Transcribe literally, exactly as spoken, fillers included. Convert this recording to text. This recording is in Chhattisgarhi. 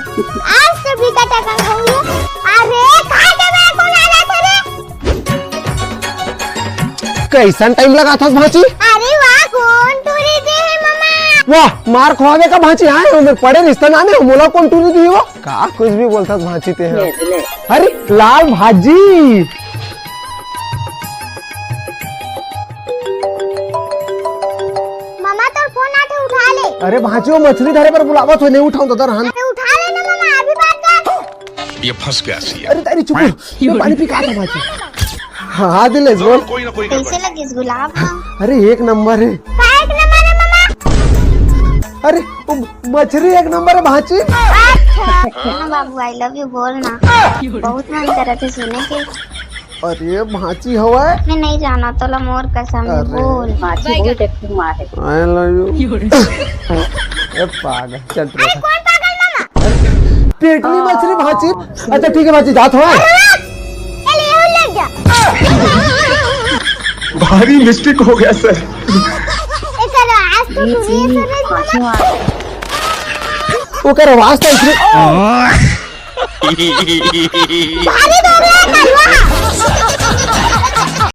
आज तो बिकट अकन होंगे। अरे, कहाँ के मेरा कौन आ जाता रे? कैसन टाइम लगाथस भांची? अरे वाह, कौन टूरी दे हे मामा? वाह, मार खवावे का भांची आए हो, मैं पढ़े रिश्ता नाने हो, मोला कौन टूरी दी हो? का कुछ भी बोलथस भांची ते ह। ले, ले। अरे, लाल भाजी। मामा, तोर फोन आथे, उठा ले। अरे भांची, वो मछली धरे बर बुलावत हो, नहीं उठाऊं तो दर हन। अरे उठा ले ना मामा, अभी बात कर। ये फंस गया सी। अरे तारी चुप, मैं पानी पी के आता भांची। हाँ, हाँ, दिलेश, बोल। कोई ना कोई गड़बड़। कैसे लगिस गुलाब? हाँ। अरे, एक नंबर है। का एक नंबर है, मामा? अरे, वो मछली एक नंबर है, भांची। अच्छा। ना बाबू, I love you बोल ना। बहुत मन करत हे सुने के। अरे, भांची हवय। मैं नहीं जाना, तोला मोर कसम है, अरे। बोल। भांची बहुत acting मार है। I love you। ए पागल, चल अरे, कौन पागल मामा? पेटनी मछली भांची। अच्छा, ठीक है भांची, जात हो। अरे, चल, ये ले जा। भारी मिस्टेक हो गया सर। एकर आवाज तो सुनिए सर, भांची मार। ओकर आवाज तो इतनी भारी दोगला है कलवा।